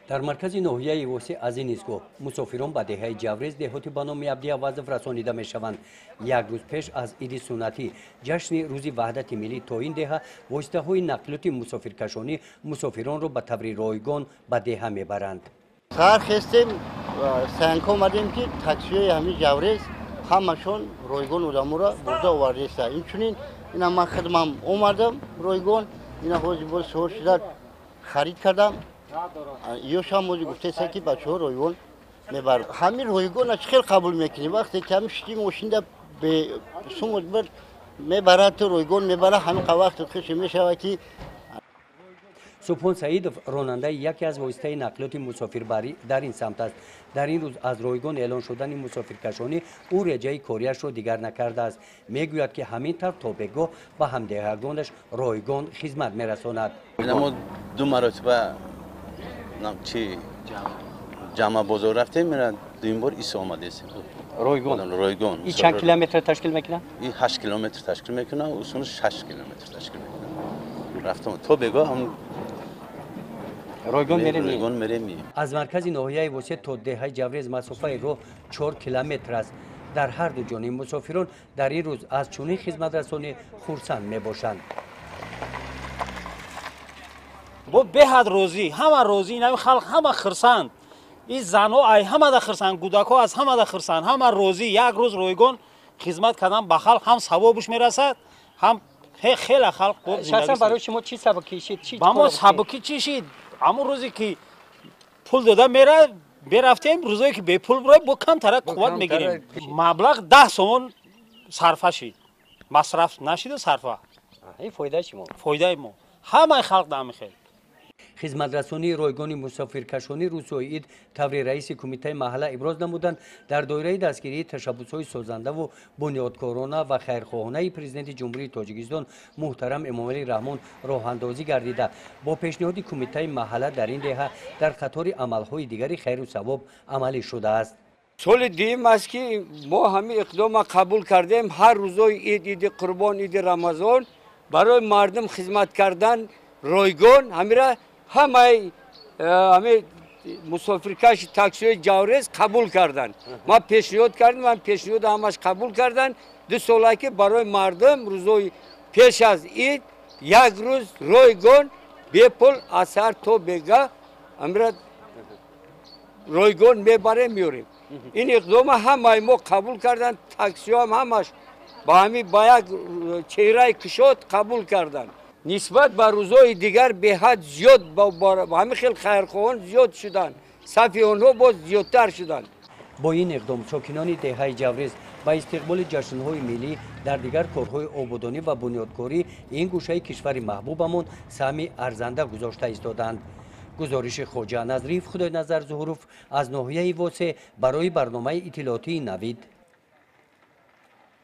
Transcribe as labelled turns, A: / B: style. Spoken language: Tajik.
A: Дар маркази ноҳияи Восеъ аз ин истгоҳ мусофирон ба деҳаи Ҷаврез, деҳоти ба номи Абди Авазов расонида мешаванд. Як рӯз пеш аз иди суннатӣ, ҷашни Рӯзи ваҳдати миллӣ, то ин деҳа воситаҳои нақлиёти мусофиркашонӣ мусофиронро ба таври ройгон ба деҳа мебаранд.
B: Саҳар хестем, стоянка омадем, ки таксиҳои ҳамин Ҷаврез ҳамашон ройгон одаморо бурда овардаиста. Инчунин ина ман хидмам омадам ройгон, ина ҳозир боз суҳур шуда харид кардам. Ёшам ҳозир гуфтеста, ки бачаҳо ройгон мебарад. Ҳамин ройгона чӣ хел қабул мекунем? Вақте ки ҳамин шити мошинда бесум мебарад, ройгон мебарад, ҳамин вақт хуши мешавад, ки
A: Субҳон Саидов ронандаи яке аз воситаи нақлиёти мусофирбарӣ дар ин самт аст. Дар ин рӯз аз ройгон эълон шудани мусофиркашонӣ ӯ реҷаи кориашро дигар накардааст. Мегӯяд, ки ҳамин тавр то бегоҳ ба ҳамдеҳагонаш ройгон хизмат мерасонад.
C: Мо ду маротиба чи ҷамъа бозор рафтем, дуюм бор исо омадесем.
A: Ройгон.
C: Ройгон.
A: И чанд километр ташкил мекунад?
C: И 8 километр ташкил мекунад, усуну 6 километр ташкил мекунад. Рафтам то бегоҳ ҳам
A: ройгон мерем.
C: Ройгон мерем.
A: Аз маркази ноҳияи Восеъ то деҳаи Ҷаврез масофаи роҳ 4 километр аст. Дар ҳар ду ҷониб мусофирон дар ин рӯз аз чунин хизматрасонӣ хурсанд мебошанд.
D: Бо беҳад розӣ, ҳама розӣ, инами халқ ҳама хирсанд. И занҳо ай ҳамада хирсанд, кӯдакҳо аз ҳамада хирсанд, ҳама розӣ. Як рӯз ройгон хизмат кардан ба халқ ҳам савобуш мерасад, ҳам хеле халқ.
A: Шахсан барои шумо чӣ сабукӣ шид?
D: Ба мо сабукӣ чӣ шид? Ҳамон рӯзе ки пул дода мера мерафтем, рӯзое ки бепул буроем, бо камтара қувват мегирем. Маблағ 10 сомон сарфа шид, масраф нашиду сарфа.
A: Ин фоидаи шумо.
D: Фоидаи мо, ҳамаи халқ даҳами хел.
A: Хизматрасонии ройгони мусофиркашонӣ рӯзҳои ид, таври раиси кумитаи маҳалла иброз намуданд, дар доираи дастгирии ташаббусҳои созандаву бунёдкорона ва хайрхоҳонаи Президенти Ҷумҳурии Тоҷикистон муҳтарам Эмомалӣ Раҳмон роҳандозӣ гардида, бо пешниҳоди кумитаи маҳалла дар ин деҳа дар қатори амалҳои дигари хайру савоб амалӣ шудааст.
E: Соли дуюм аст, ки мо ҳамин иқдома қабул кардем. Ҳар рӯзои ид, иди Қурбон, иди Рамазон, барои мардум хизмат кардан ройгон, ҳамира ҳамаи ҳами мусофиркаши таксиҳои Ҷаврез қабул карданд. Ман пешниҳод кардам, ман пешниҳода ҳамаш қабул карданд. 2 сола ки барои мардум рӯзои пеш аз ид як рӯз ройгон бепул аз саҳар то бега ҳамира ройгон мебарем, меорем. Ин иқдома ҳамаи мо қабул карданд, таксиҳоам ҳамаш ба ҳами ба як чеҳраи кушод қабул карданд. Нисбат ба рӯзҳои дигар беҳад зиёд ҳамин хел хайрхоҳон зиёд шуданд, сафи онҳо боз зиёдтар шуданд.
A: Бо ин иқдом сокинони деҳаи Ҷаврез ба истиқболи ҷашнҳои миллӣ дар дигар корҳои ободонӣ ва бунёдкорӣ ин гӯшаи кишвари маҳбубамон саҳми арзанда гузошта истодаанд. Гузориши Хоҷа Назриев, Худойназар Зуҳуров аз ноҳияи Восеъ барои барномаи иттилоотии «Навид».